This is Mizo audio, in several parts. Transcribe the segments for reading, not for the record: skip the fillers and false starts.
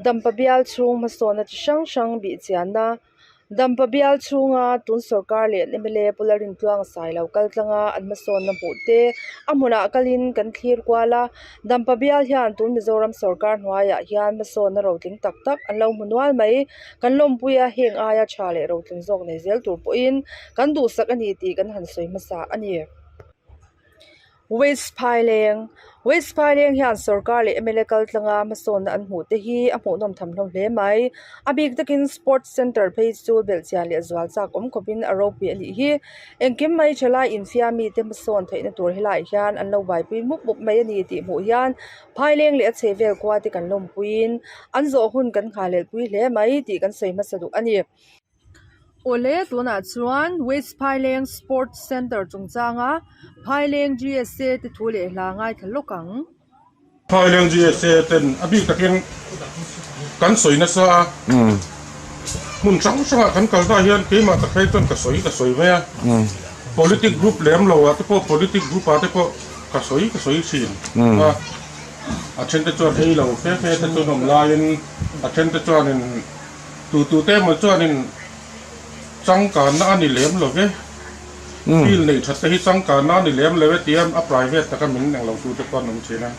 Dampa bial chhung hmasawnna chi hrang hrang bih chianna Dampa bial chhunga tun sorkar leh mla Pu Lalrintluanga Sailo kal tlanga an hmasawnna hmuh te a hmunah kalin kan thlir kual a, Dampa bial hian tun Mizoram sorkar hnuaiah hian hmasawnna rotling tak tak an lo hmu nual mai. Kan lawmpui a, heng aia tha leh rotling zawk nei zel tur pawhin kan duhsak a ni tih kan han sawi hmasa a ni. West Phaileng West Phaileng hian sorkar leh mla kal tlanga hmasawnna an hmuh te hi a hmuhnawm tham hlawm hle mai. A bik takin Sports Centre phei chu belhchian leh zual chak awm khawpin a ropui a nih hi. Engkim mai thalai infiam mite hmasawn theihna tur helaiah hian an lo buaipui mup mup mai a ni tih hmuh hian Phaileng leh a chhehvel khua te kan lawmpuiin an zawh hun kan nghahlelhpui hle mai tih kan sawi hmasa duh a ni. Awle tunah chuan West Phaileng Sports Centre chungchanga Phaileng GSA te thu leh hla ngaithla lawk ang. Phaileng GSA ten a bik takin kan sawi nasa a, hmun hrang hrangah kan kal dah hian keimah ka phei chuan ka sawi ka sawi mai a, politic group lem lo ah te pawh politic group ah te pawh ka sawi ka sawi thin a, a then te chuan ei lo fe fe te chuan awm laiin a then te chuanin Tu tu te emaw chuanin changkanna a ni lem lo ve, field neih that te hi changkanna a ni lem lo e tia a private taka min eng lo tu te pawh an awm thin a.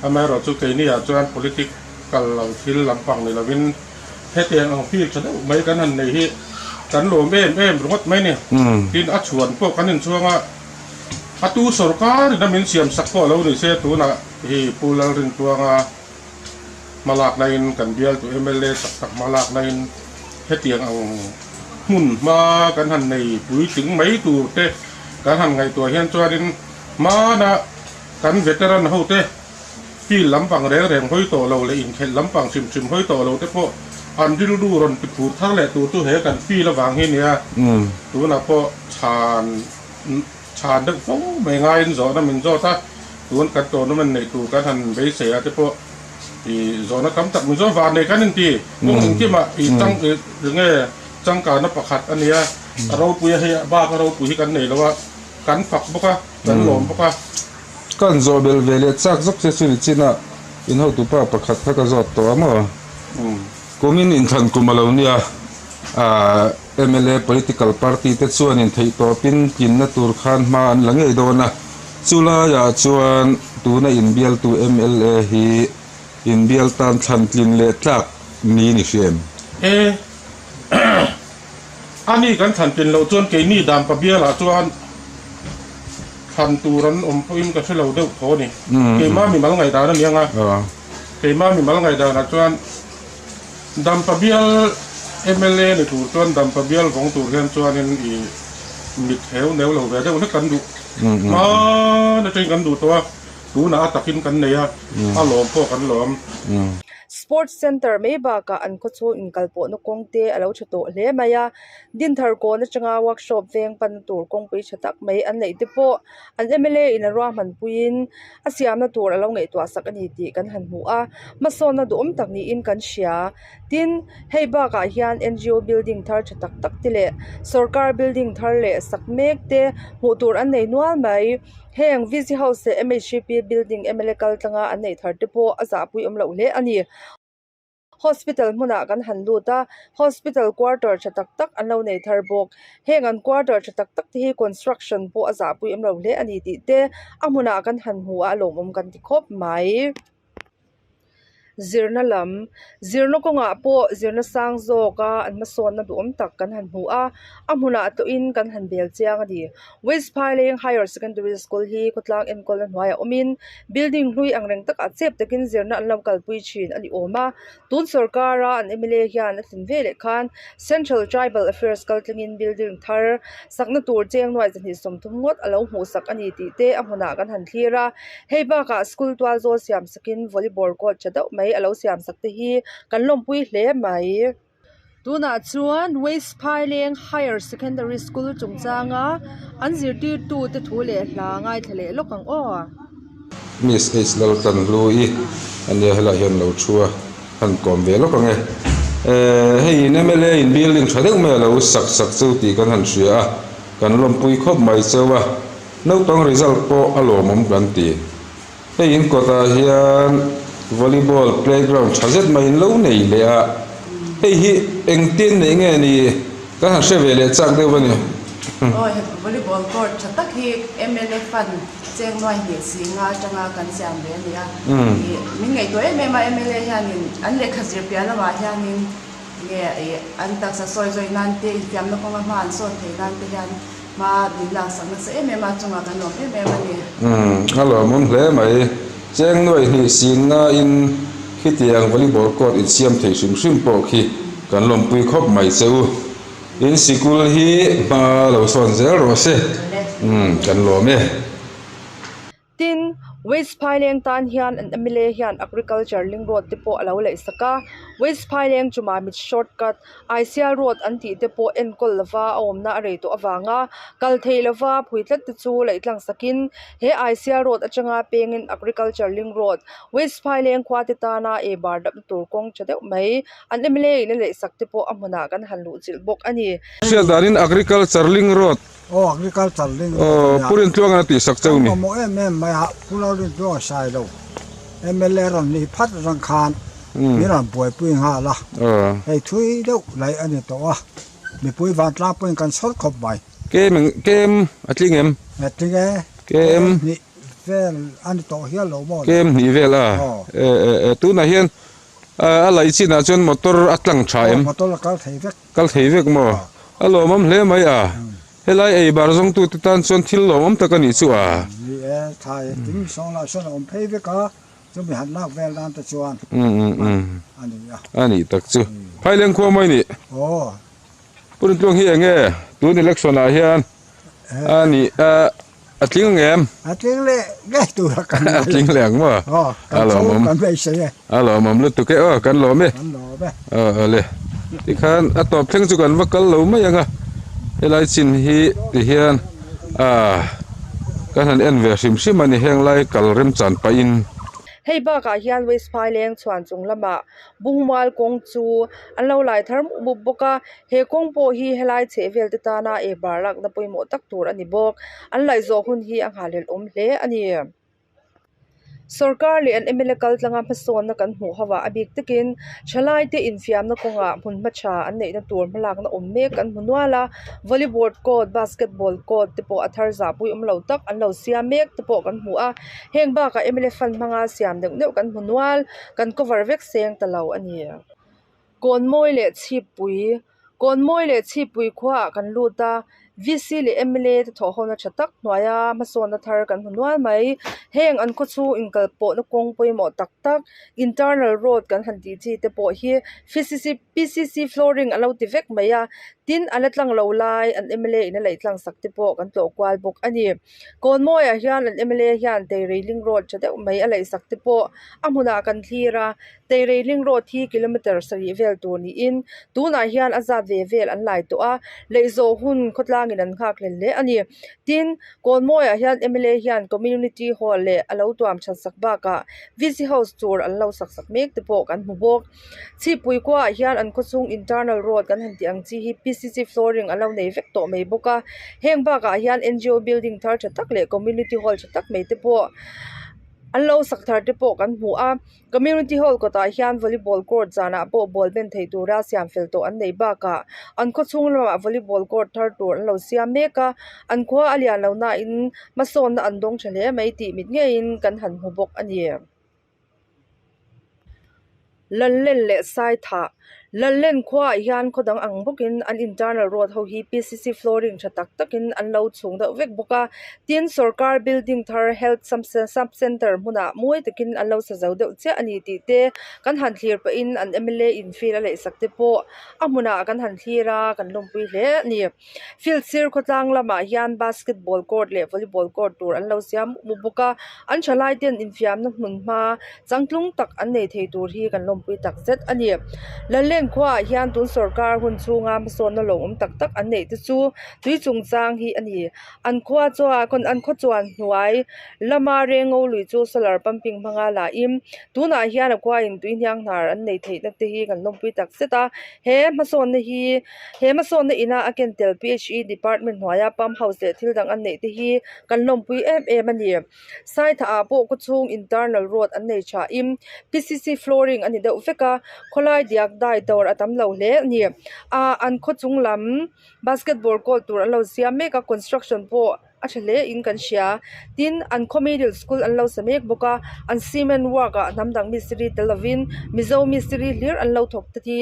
Amaherawh chu keini ah chuan political lo thil lampang ni lovin hetiang ang field tha deuh mai kan han nei hi kan lawm em em ringawt mai ni. Tin a chhuan pawh kan inchhuang a, a tu sorkar in a min siam sak pawh lo ni se tunah hi Pu Lalrintuanga Hmalaknain kan bialtu mla chak tak hmalaknain hetiang ang hmun hma kan han nei puitling mai tur te kan han ngaihtuah hian chuanin hmana kan veteran ho te field lampang reng reng hawi tawh lo leh inkhelh lampang hrim hrim hawi tawh lo te pawh an rilru rawn ti phur thar leh tur chu he kan field avang hi nia tunah pawh chhan Chhan deuh fo mai ngaiin zawhna min zawt a, tun kan tournament neih tur kan han beisei ah te pawh ih zawhna tam tak min zawt vang nei kan inti. Kawng engkimah ih chang ih enge changkanna pakhat a nia, a ropui a hei bak a ropui hi kan nei lo a, kan fak bawk a, kan lawm bawk a. Kan zawh belh ve leh chak zawk che chu ni chin a, in hotupa pakhat kha ka zawt tawh a maw? Kumin inthlan kum a lo nia, ah. Mla political party te chuanin theihtawpin tlinna tur khan hma an la ngei dawn a, chulaiah chuan tuna inbialtu mla hi inbial tan thlan tlin leh tlak niin i hria em? E, a ni kan thlan tlin loh chuan keini Dampa bialah chuan thlan tur an awm pawhin ka hre lo deuh tho a ni. Keimah mimal ngaihdan a ni ang a, keimah mimal ngaihdanah chuan Dampa bial mla ni tur chuan Dampa bial vawng tur hian chuanin i mit heu neu lo ve deuh hlek kan duh hman atangin kan duh tawh a, tunah a takin kan nei a, a lawm pawh kan lawm. Sports Centre mai bakah an khaw chhung inkalpawhna kawng te a lo tha tawh hle mai a, Dinthar kawn atanga workshop veng pan tur kawngpui tha tak mai an neih te pawh an mla in a ruahman puiin a siamna tur a lo ngaihtuah sak a ni tih kan han hmu a, hmasawnna duhawm tak niin kan hria. Tin, hei bakah hian ngo building thar tha tak tak te leh sorkar building thar leh sak mek te hmuh tur an nei nual mai. Heng VC House leh MHCP building mla kal tlanga an neih thar te pawh a zahpui awm loh hle a ni. Hospital hmunah kan han lut a, hospital quarter tha tak tak an lo nei thar bawk. Heng an quarter tha tak tak te hi construction pawh a zahpui awm lo hle a ni tih te a hmunah kan han hmu a, a lawmawm kan ti khawp mai. Zirna lam, zirna kawngah pawh zirna sang zawk a an hmasawnna duhawm tak kan han hmu a, a hmunah tawhin kan han bel chiang a ni. West Phaileng Higher Secondary School hi khawtlang enkawlna hnuaiah awmin building hlui ang reng takah chep takin zirna an lo kalpui thin a ni awm a. Tun sorkara an mla hian a tlin veleh khan Central Tribal Affairs kaltlingin building thar sakna tur cheng nuai zahnih 30 ngawt a lo hmuhsak a ni tih te a hmunah kan han thlir a. Hei bakah school tual zawl siam sakin volleyball court tha deuh mai a lo siam sak te hi kan lawmpui hle mai. Tunah chuan West Phaileng Higher Secondary School chungchanga an zirtirtute thu leh hla ngaithla leh lawk ang aw. Miss H Laltan Hlui ania helaiah hian lo thu a, han kawm ve lawk ang e. Hei in mla in building tha deuh mai a lo sak sak cheu tih kan han hria a, kan lawmpui khawp mai cheu a, naupang result pawh a lawmawm kan ti. Hei in kawtah hian. Volleyball playground tha zet mai in lo nei leh a, hei hi engtin neih nge ni kan han hre ve leh chak deuh a ni. Aw he volleyball court tha tak hi mla fund cheng nuai hnih si nga atanga kan siam ve a ni a, ih min ngaihtuah em em a mla hianin an lehkha zir piah lamah hianin nge ih an taksa sawi zawi nan te infiamna kawnga hma an sawn theih nan te hian hma min laksak nasa em em a chungah kan lawm em em a ni. Umm a lawmawm hle mai. Cheng nuai hnih sin nain khitiang volleyball court insiam thei hrim hrim pawh khi kan lawmpui khawp mai che u. In sikul hi hma lo sawn zel rawh se. Umm kan lawm e. Tin, West Phaileng tan hian an mla hian Agriculture link road te pawh a lo laih sak a. West Phaileng chumah mit short cut Aisial road an tih te pawh enkawl lova a awmna a rei tawh avanga kal theih lova phui tlat te chu laih tlang sakin he Aisial road atanga pengin Agriculture link road West Phaileng khua te tana ei bar dapna tur kawng tha deuh mai an mla in a laih sak te pawh a hmunah kan han luh chilh bawk a ni. Hriat danin Agriculture link road Aw Agriculture link road a nia. Pu Rintluanga a tih sak cheu ni. Kan mamawh em em mai a, Pu Lalrintluanga sai lo. Mla rawn nih phat rang khan min rawn buaipui nghal a, hei thui deuh laih a ni tawh a, mipui vantlang pawhin kan sawr khawp mai. Kem kem a tling em? A tling e, kem hnih vel a ni tawh hial lo maw le? Kem hnih vel a, e e tunah hian a laih chinah chuan motor a tlang tha em? Aw motor a kal thei vek. Kal thei vek maw? A lawmawm hle mai a. Helai ei bar zawngtute tan chuan thil lawmawm tak a nih chu a. Ni e, thlai ting sawng lah sawn a awm phei vek a, chumi han lak vel nan te chuan a ni a. A nih tak chu. Phaileng khua mai nih. Aw. Pu Rintluang hi eng nge tun election ah hian a nih a a tling ang em? A tling leh ngei tur a kan A tling leh ang maw? Aw, kan chho kan beisei e. A lawmawm lutuk e aw, kan lawm e. Kan lawm e. Aw awle. Tikhan a tawp thleng chu kan va kal lo mai ang a, helai chin hi tihian ah kan han en ve hrim hrim a ni heng lai kal remchan pahin. Hei bakah hian West Phaileng chhuan chung lamah Bungmual kawng chu an lo lai thar mup mup bawk a, he kawng pawh hi helai chheh vel te tana ei bar lakna pawimawh tak tur a ni bawk. An laih zawh hun hi a nghahhlelh awm hle a ni. Sorkar leh an mla kal tlanga hmasawnna kan hmuh ho ah a bik takin thalai te infiamna kawngah hmun hma tha an neihna tur hmalakna awm mek kan hmu nual a volleyball court basketball court te pawh a thar zahpui awm lo tak an lo siam mek te pawh kan hmu a heng bakah mla fund hmanga siam deuh deuh kan hmu nual kan cover vek seng ta lo a ni. Kawnmawi leh chhippui Kawnmawi leh chhippui khuaah kan lut a V_C leh M_L_A te thawh hona tha tak hnuaia hmasawnna thar kan hmu nual mai heng an khaw chhung inkal pawhna kawng pawimawh tak tak internal road kan han tih chi te pawh hi P_C_C flooring a lo ti vek mai a tin a la tlang lo lai an M_L_A in a laih tlang sak te pawh kan tlawh kual bawk a ni. Kawnmawiah hian an M_L_A hian Teirei road tha deuh mai a laih sak te pawh a hmunah kan thlir a. Teirei road hi kilometer sarih vel tur niin tunah hian a zat ve vel an lai tawh a lei zawh hun khawtlangin an nghak hlel hle a ni. Tin, Kawnmawiah hian M_L_A hian community hall leh a lo tuam that sak bakah V_C house tur an lo sak sak mek te pawh kan hmu bawk. Chhipui khuaah hian an khawchhung internal road kan han tih ang chi hi P_C_C flooring an lo nei vek tawh mai bawk a heng bakah hian N_G_O building thar tha tak leh community hall tha tak mai te pawh an lo sak thar te pawh kan hmu a community hall kawtah hian volleyball court zanah pawh ball ben theih tura siam fel tawh an nei bakah an khawchhung lamah volleyball court thar tur an lo siam mek a an khua a lian lo nain hmasawnna an dawng tha hle mai tih mit ngeiin kan han hmu bawk a ni. Lallen leh Saithah Lallen khuaah hian khaw dang ang bawkin an internal road ho hi P_C_C flooring tha tak takin an lo chhung deuh vek bawk a tin sorkar building thar health sub center hmunah mawi takin an lo sa zo deuh chiah a ni tih te kan han thlir pahin an M_L_A in field a leh sak te pawh a hmunah kan han thlir a kan lawmpui hle a ni. Field sir khawtlang lamah hian basketball court leh volleyball court tur an lo siam mup mup bawk a an thalai ten infiamna hmun hma changtlung tak an nei thei tur hi kan lawmpui tak zet a ni. Lallen. Heng khuaah hian tun sorkar hun chhunga hmasawnna lo awm tak tak an neih te chu tui chungchang hi a ni. An khua chuan an khaw chuan hnuai lama rengo lui chu solar pumping hmanga lahin tunah hian a khuain tui hniang hnar an nei theihna te hi kan lawmpui tak zet a. He hmasawnna hi he hmasawnna ina a ken tel phe department hnuaia pump house leh thil dang an neih te hi kan lawmpui em em a ni. Saitha ah pawh khaw chhung internal road an nei thain P C C flooring a ni deuh vek a khawlai diak dai dawr a tam lo hle a ni. Ahh an khaw chung lam basketball court tur an lo siam mek a construction pawh a tha hle in kan hria tin an khaw middle school an lo sa mek bawk a an cement work ah hnam dang mistiri tel lovin mizo mistiri hlir an lo thawk te hi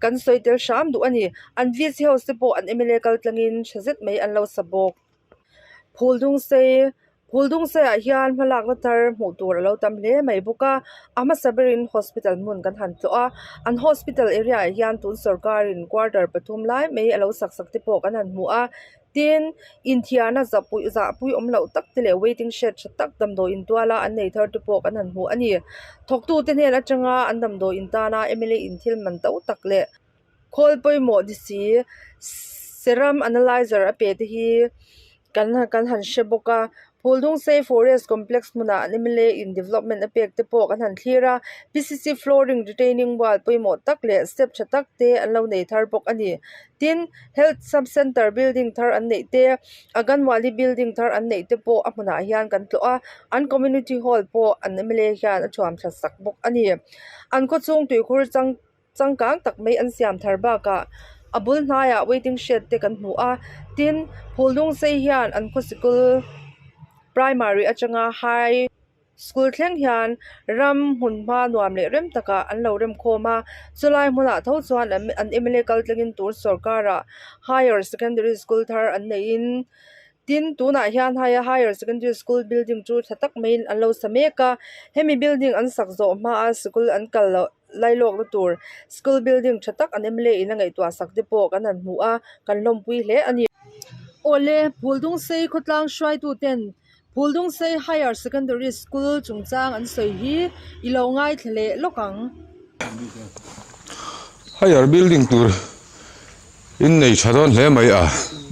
kan sawi tel hram duh a ni an V C house te pawh an M L A kal tlangin tha zet mai an lo sa bawk. Phul dung sei phul dung sei ah hian hmalakna thar hmuh tur a lo tam hle mai bawk a a hmasa berin hospital hmun kan han tlawh a an hospital area ah hian tun sawrkar in quarter pathum lai mai a lo sak sak te pawh kan han hmu a tin inthiarna zahpui zahpui awm loh tak te leh waiting shed tha tak damdawi in tuala an nei thar te pawh kan han hmu a ni thawktu te hnen atanga an damdawi in tana M L A in thil man to tak leh khawl pawimawh ni si serum analyzer a pe te hi kan kan han hre bawk a Phuldungsei forest complex hmunah an M L A in development a pek te pawh kan han thlir a P C C flooring retaining wall pawimawh tak leh step tha tak te an lo nei thar bawk a ni tin health sub center building thar an neih te anganwadi building thar an neih te pawh a hmunah hian kan tlawh a an community hall pawh an M L A hian a thuam that sak bawk a ni an khawchhung tuikhur chang changkang tak mai an siam thar bakah a bul hnaiah waiting shed te kan hmu a tin phul sei hian an khaw sikul primary atanga high school thleng hian ram hmun hma nuam leh rem takah an lo rem khawm a chulai hmunah tho chuan an M L A kal tlangin tur sorkarah higher secondary school thar an neihin tin tunah hian hei a higher secondary school building chu tha tak maiin an lo sa mek a hemi building an sak zawh hmaa sikul an kal loh lailawkna tur school building tha tak an M L A in a ngaihtuah sak te pawh kan han hmu a kan lawmpui hle a ni. Awle Phuldungsei khawtlang hruaitu ten Phuldungsei higher secondary school chungchang an sawi hi i lo ngaithla leh lawk ang. Higher building tur in nei tha dawn hle mai a.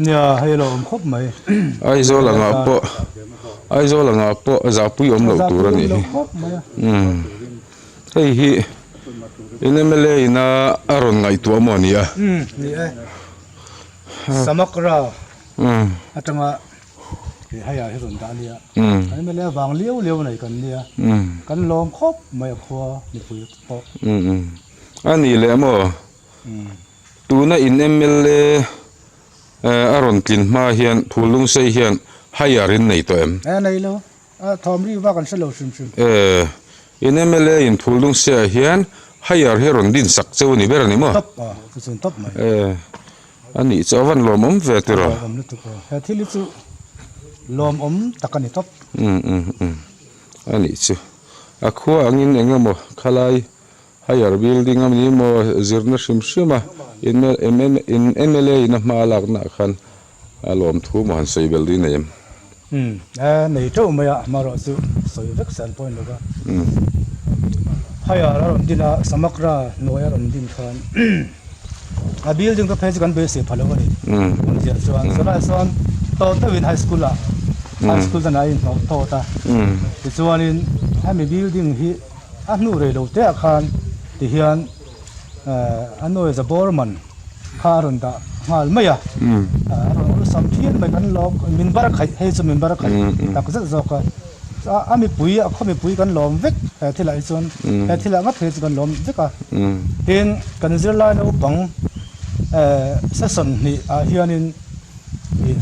Nia hei lo awm khawp mai. Aizawl angah pawh Aizawl angah pawh zahpui awm loh tur a nih hi. Umm hei hi in mla ina a rawn ngaihtuah maw ni a. Umm ni e. Samakra atanga hei ah hi rawn dah a nia. Kan mla vang liau liau nei kan nia. Kan lawm khawp mai a khua mipui pawh. Umm a nih leh maw. Tuna in mla a rawn tlin hma hian Phulungsei hian higher in nei tawh em? E nei lo, a thawm ri vak an hre lo hrim hrim. E, in mla in Phulungsei ah hian higher hi a rawn din sak cheu a ni ber a ni maw? Top a, chu chuan top mai. E, a nih chu a van lawmawm ve tiraw? A lawmawm lutuk aw, he thil hi chu lawmawm tak a ni top. Um um um, a nih chu a khua angin eng emaw khalai Higher building a ni maw zirna hrim hrim a in mla in a hma lakna ah khan a lawmthu maw han sawi bel ding nei em? Umm e nei teuh mai a amaherawh chu sawi vek se an pawhin lo va. Higher a rawn din a Samakra hnuai a rawn din khan a building te phei chu kan beisei pha lo a ni. Awmzia chuan chulaiah chuan tawt deuhin high school ah high school chuan a inhnawh tawt a tichuanin hemi building hi A hnu rei lo te ah khan ti hian a nuai za bawr man kha a rawn dah nghal mai a, a rawn awlsam phian mai kan lawm min bar khaih hei chu min bar khaih tak zet zawk a, a mipui a khaw mipui kan lawm vek he thil ah hi chuan he thil ah ngat phei chu kan lawm vek a, tin kan zirlai naupang session hnih ah hianin.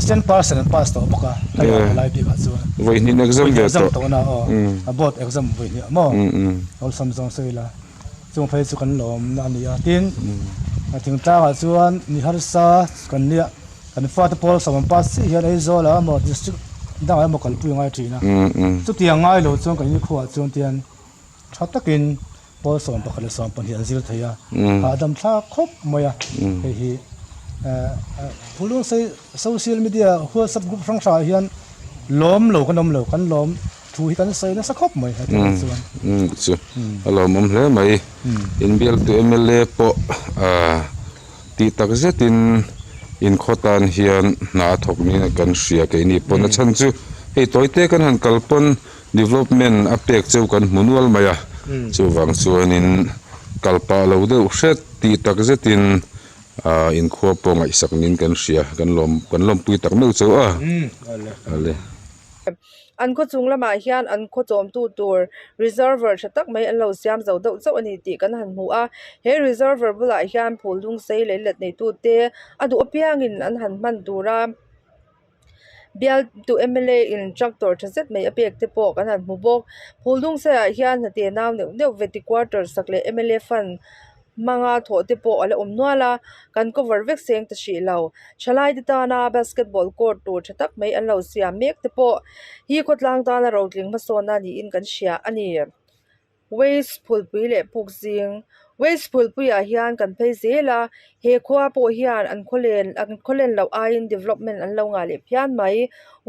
Cent percent an pass tawh bawk a, hei a palai bik ah chuan. Vawi hnih exam ve tawh. Exam tawh na aw, a board exam vawi hnih maw, awlsam zawng sawi ila chung phei chu kan lawm na a ni a. Tin, a thingtlang ah chuan mi harsa kan nia, kan fate pawl sawm an pass chiah hian Aizawl ah emaw district dangah emaw kalpui a ngai thin a. Chutiang ngai lo chuan kan inkhua ah chuan tian tha takin Pawl 11 leh 12 an zir thei a, hahdam thlak khawp mai a, hei hi Phulungsei social media whatsapp group hrang hrangah hian lawm lo kan awm lo, kan lawm. Thu hi kan sawi nasa khawp mai hetiang chuan. Umm chu a lawmawm hle mai. Inbialtu mla pawh ah tih tak zetin inkhaw tan hian hna a thawk niin kan hria keini pawn a chhan chu hei tawite kan han kal pawn development a pek cheu kan hmu nual mai a chuvang chuanin kal pah lo deuh hret tih tak zetin ah inkhua pawh ngaihsak niin kan hria kan lawm kan lawmpui tak meuh chauh a ale. An khaw chung lamah hian an khaw chawmtu tur reservoir tha tak mai an lo siam zo deuh chauh a ni tih kan han hmu a he reservoir bulah hian phul dung sei leh let nei tu te a duh apiangin an han hman tur a bial tu m l a in tractor tha zet mai a pek te pawh kan han hmu bawk phul dung seiah hian hnate nau neuh neuh veti quarter sak leh m l a fund hmanga thawh te pawh a la awm nual a kan cover vek seng ta hrih lo thalai te tana basketball court tur tha tak mai an lo siam mek te pawh hi khawtlang tana rotling hmasawnna niin kan hria a ni waste phulpui leh puk zing waste phulpui ah hian kan phei zel a he khua pawh hian an khawlen an khawlen loh aiin development an lo ngah leh phian mai.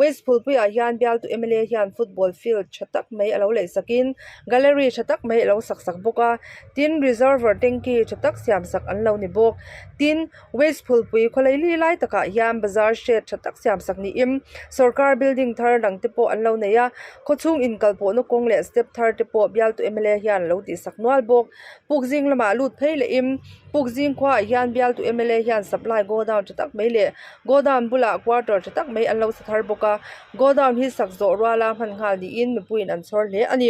Waste phulpuiah hian bialtu mla hian football field tha tak mai a lo leh sakin gallery tha tak mai a lo sak sak bawk a tin reservoir tanky tha tak siam sak an lo ni bawk tin waste phulpui khawlei li lai takah hian bazar shed tha tak siam sak niin sawrkar building thar dang te pawh an lo nei a khawchhung inkal pawhna kawng leh step thar te pawh bialtu mla hian a lo tih sak nual bawk puk zing lamah lut phei lehin puk zing khuaah hian bialtu mla hian supply godown tha tak mai leh Godown bulah quarter tha tak mai an lo sa thar bawk a godown hi sak zawh ruala hman nghal niin mipuiin an chhawr hle a ni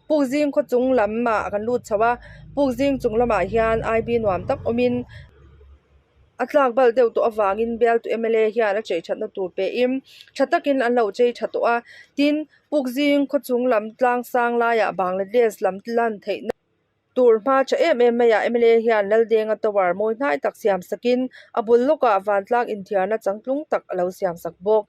puk zing khaw chung lamah kan lut chho a puk zing chung lamah hian I B nuam tak awmin a tlak bal deuh tawh avangin bialtu m l a hian a chei thatna tur pe in tha takin an lo chei tha tawh a tin puk zing khaw chung lam tlang sang laiah Bangladesh lam lan theihna. Tur hma tha em em mai ah mla hian Laldenga tower mawi hnai tak siam sakin a bul lawkah vantlang inthiarna changtlung tak a lo siam sak bawk.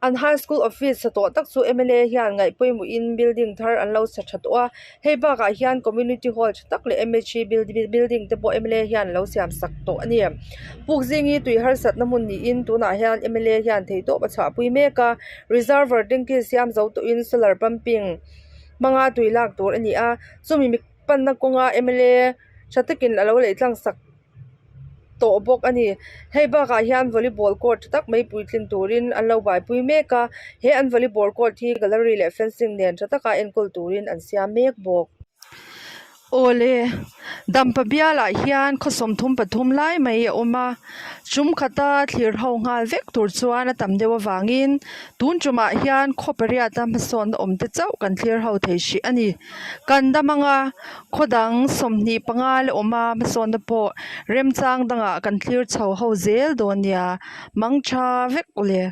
An high school office sa tawh tak chu mla hian ngaih pawimawhin building thar an lo sa tha tawh a, hei bakah hian community hall tha tak leh mhe building te pawh mla hian a lo siam sak tawh a ni. Puk zing hi tui harsatna hmun niin tunah hian mla hian theihtawp a chhuahpui mek a, reservoir tanky siam zo tawhin solar pumping hmanga tui lak tur a ni a chumi mi panna kawnga mla tha takin a lo leh tlang sak tawh bawk a ni hei bakah hian volleyball court tha tak mai puitlin turin an lo buaipui mek a he an volleyball court hi gallery leh fencing nen tha taka enkawl turin an siam mek bawk. Awle, Dampa bialah hian khaw 33 lai mai a awm a, tum khata thlir ho nghal vek tur chuan a tam deuh avangin tun tumah hian khaw pariata hmasawnna awm te chauh kan thlir ho thei hrih a ni. Kan dam anga khaw dang 25 la awm a hmasawnna pawh remchang dangah kan thlir chho ho zel dawn nia, mang tha vek awle.